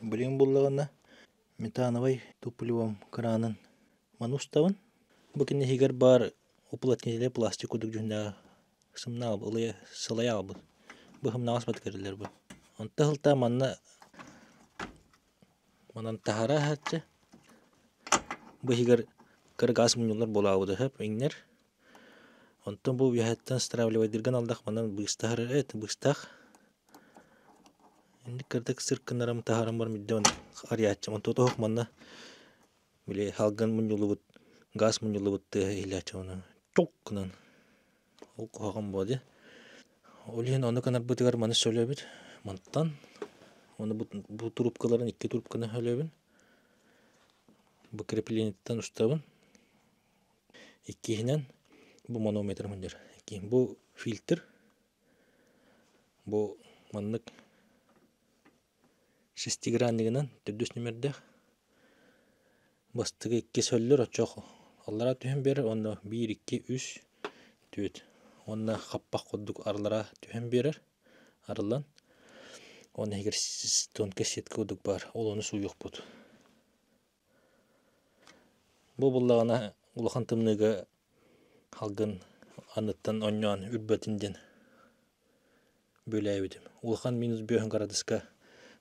Билигин буллаҕына метановай топливом кыраанын маны устабын. Бу кинини иһигэр баар уплотнителэ пластик курдук дьүһүннээх сымнаҕа ылыйа сылайа аҕалбыт. Бу сымнаҕас батыкырылар бу. Онто сылтаан манна манан таһара аһааччы. Бу иһигэр кыра гаас мунньуллар буолаабыта сөп иҥнэр. Онтон бу үөһэттэн стравливайдырган алдах манан быыстаһар эт быыстаах. Инник кырдык сыр гыннарам таһааран баран бүддэ арыйааччым. Онтон оһох манна били салгын мунньуллубут газ мунньуллубут тыаһа иһиллээччи онон чук гынан ол куһаҕан буо дии. Ол иһин ону гынарбытыгар маны сөлөбүт мантан уонна бу трубкаларын икки трубканы сөлөбүн. Бу креплениеттан устабын. Иккиһинэн бу манометр мунньар. Бу фильтр Бу маннык шестиграннигынан төрдүс нүмердээх бастакы иккис өллөр оччох аллараа түһэн биэрэр уонна биир икки үс түөрт уонна хаппах курдук аллараа түһэн биэрэр арыллан уонна иһигэр тонкая сетка курдук баар ол ону сууйуохпут. Бу буоллаҕына улахан тымныыга салгын анныттан оонньоон үрбэтин диэн бүөлээбитим. Улахан минус бүөһүн кырадыска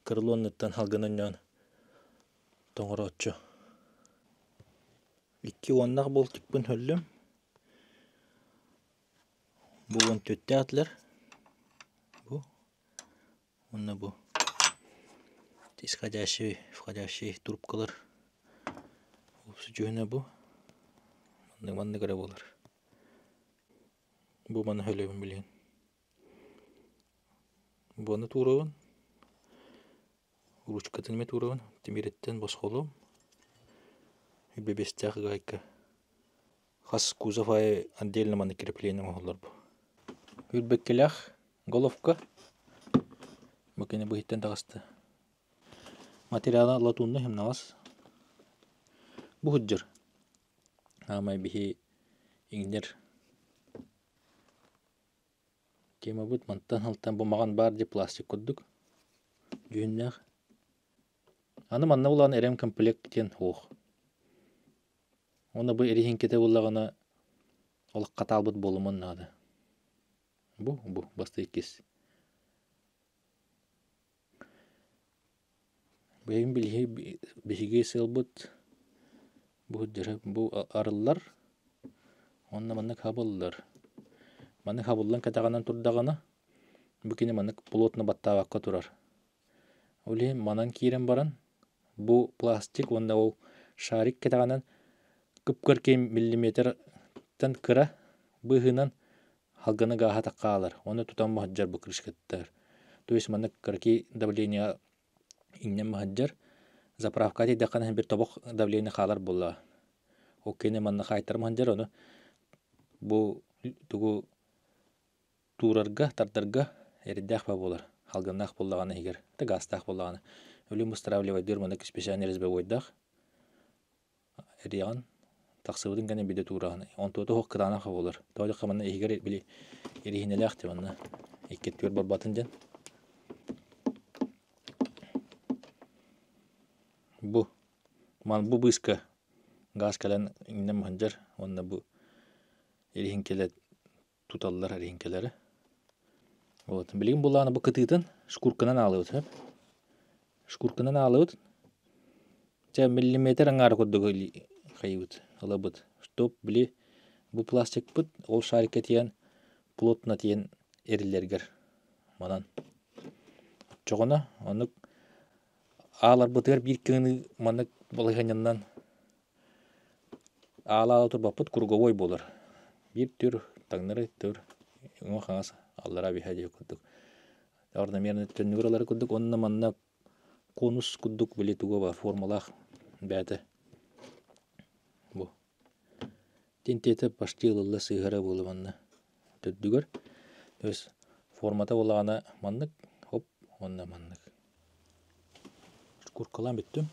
кырылы анныттан салгын оонньоон тоҥорооччу. Икки уоннаах болтикпын өллүм. Бу уон түөртээх этилэр. Бу Уонна бу исходящий, входящий трубкалар дьүһүнэ бу маннык маннык эрэ буолар. Бу маны өлөбүн билигин. Буону туурабын, ручкатын эмиэ туурабын, тимириттэн босхолуом. Бэбиэстээх гайка. Хас кузов аайы отдельно маннык крепление оҥоһуллар бу. Үрбэккэлээх головка бу кини быһыттан таҕыста. Материала латунный сымнаҕас. Бу сылдьар. Аамай биһи иҥнэр темабыт мантан алтан бу маҕан баар дии пластик курдук дьүһүннээх. Аны манна улаан ремкомплект диэн суох. Уонна бу эриһиҥкэтэ буоллаҕына олох хатаалбыт буолумун наада. Бу, бу бастакы иккис. Бэйэм билиһи биһиги сыалбыт бу дьара бу арыллар уонна маннык хабыллар. Маннык хабыллан кэтэҕинэн турдаҕына бу кини маннык плотно баттаабакка турар. Ол иһин манан киирэн баран бу пластик уонна ол шарик кэтэҕинэн кып-кыркый миллиметртэн кыра быыһынан халганы гааһа хаалар уонна тутан маһырдьар бу крышкаттар. То есть маннык кыракый давление иҥнэн маһырдьар. Заправка тиийдэххинэ биир тобох давление хаалар буоллаҕа. Ол кини манна хаайтар маһырдьар ону бу тугу туурарга, тардарга эрэйдээх баа буолар. Халгыннаах буоллаҕына иһигэр, да гаастаах буоллаҕына. Өлүү выздоравливайдыыр маннык специальный резбовойдаах эрийэҕин, тахсыбытын кэннэ биирдэ туураҕын. Онтуота суох кытаанах буолар. Тоҕо диэххэ манна иһигэр били эриһинэлээх дии манна икки өттүгэр барбатын диэн. Бу ман бу быыска гаас кэлэн иҥнэн мыһындьар уонна бу эриһиҥкэлэр туталлар эриһиҥкэлэри. Вот. Билигин буллаҕына бу кытыытын шкурканан аалыбыт сөп. Шкурканан аалыбыт. Чэ миллиметр аҥаара курдук хайыбыт, ылабыт. Чтоб били бу пластикпыт ол шарикка тиийэн плотно тиийэн эриллэргэр манан. Оччоҕуна оннук ааларбытыгар биир кыҥыы маннык балаһыанньанан Аала-аала турбаппыт круговой буолар. Биир түр, таҥнары түр, уҥа-хаҥас аллараа биһэ диэх курдук. Орнамерно төннүгэр ылар курдук уонна манна конус курдук били туга баар формалаах бэйэтэ бу. Тинтиэтэ почти ылылла сыыһара буола манна төрдүгэр. То есть формата буоллаҕына маннык, хоп уонна маннык. Шкуркалаан бүттүм.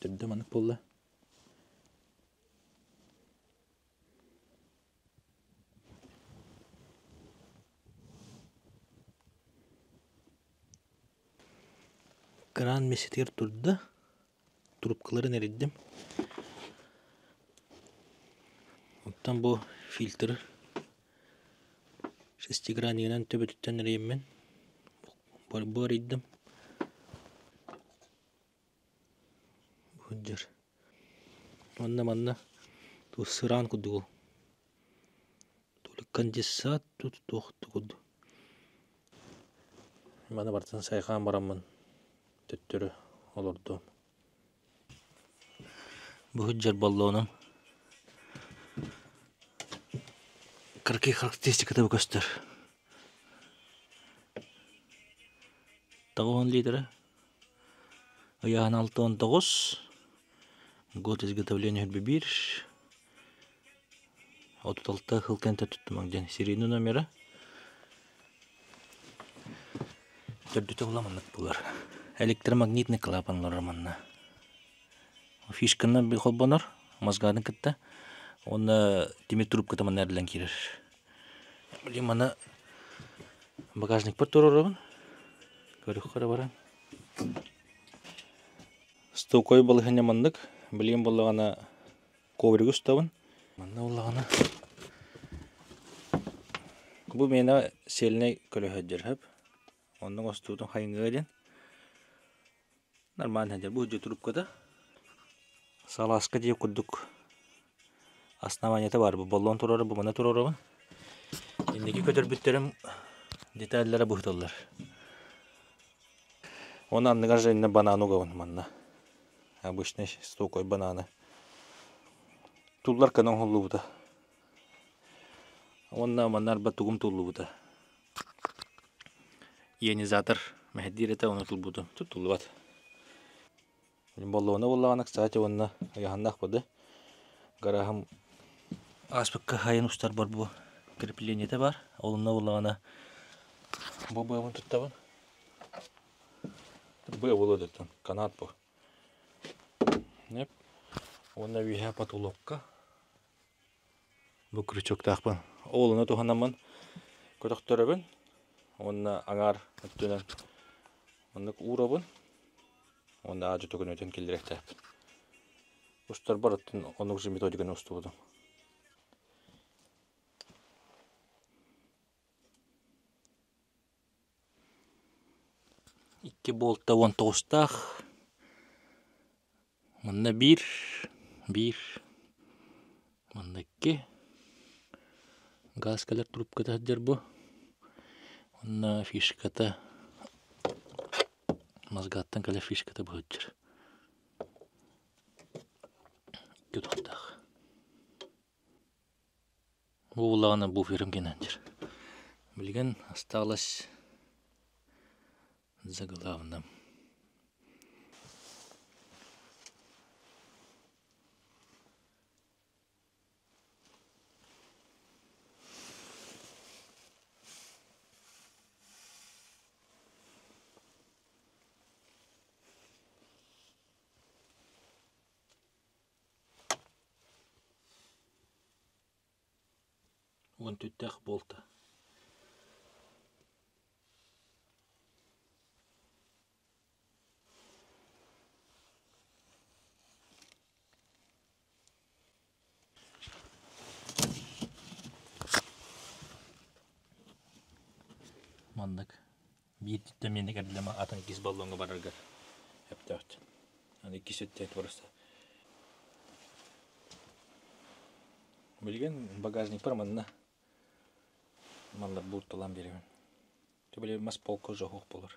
Төрдө маннык буолла. Сыраан миэстэтигэр турда, трубкаларын эрийдим. Оттон бу фильтр шестиграннигынан төбөтүттэн эрийэммин бу арыйдым. Сылдьар. Уонна манна туох сыраан курдук ол. То ли конденсат, то туох курдук. Маны барытын сайҕаан бараммын төттөрү олордум. Бу сылдьар баллонум кыракый характеристиката бу көстөр. 90 литра Ыйааһын 69, год изготовления 1 36 сыл кэнтэ туттумаҥ диэн серийный номера. Төрдүтэ була маннык булар. Электромагнитный клапан олорор манна. Фишканан холбонор, мозганы кытта. Уонна тимир трубката манна эриллэн киирэр. Блин, маны багажникпар туруорабын. Көрүөххэ эрэ баран. Стокой балаһыанньа маннык. Билигин буоллаҕына ковригы устабын. Манна буоллаҕына бу миэнэ сельнэй көлөһө дьэрһэп. Оннук остуутун хайыҥыа диэн. Нормально сылдьар. Бу дьэ трубката. Салааска диэх курдук основаниета баар. Бу баллон туруора, бу маны туруорабын. Инники көтөрбүттэрим деталлара быһытыллар. Уонна анныгар же иннэ банан угабын манна. Обычный стокой бананы. Туллар кына оҥоһуллубута. Уонна манна арба тугум туллубута. Ионизатор мэһэйдиир этэ, ону тулбутум. Туттуллубат. Боллуона буоллаҕына, кстати, уонна ыйаһыннаах бады. Гарааһым ааспыкка хайын устарбар бу креплениетэ баар. Ол онно буоллаҕына бу быабын туттабын. Быа буолуо дэтэн, канат бу. Уонна үөһэ потолокка Бу крючоктаахпын. Ол ону туһанаммын көтөхтөрөбүн уонна аҥаар өттүнэн оннук уурабын уонна аадьы түгүнүтүн киллэриэхтээхпин. Устарбар оттон оннук же методиканы устубутум. Икки буолта уон тоҕустаах. Манна биир, биир, манна икки. Газ кэлэр трубката сылдьар бу. Уонна фишката мозгаттан кэлэр фишката бу сылдьар. Икки утахтаах. Бу буоллаҕына буферым кэнэн дьэр. Билигин осталось за главным. Уон түттээх буолта. Маннык биир түттэ миэнэ кэллэм атын иккис баллоҥҥа барарга сөптөөх. Аны иккис өттө просто Билигин багажникпар манна маллар буурталаан биэрэбин. Били мас полка уже суох буолар.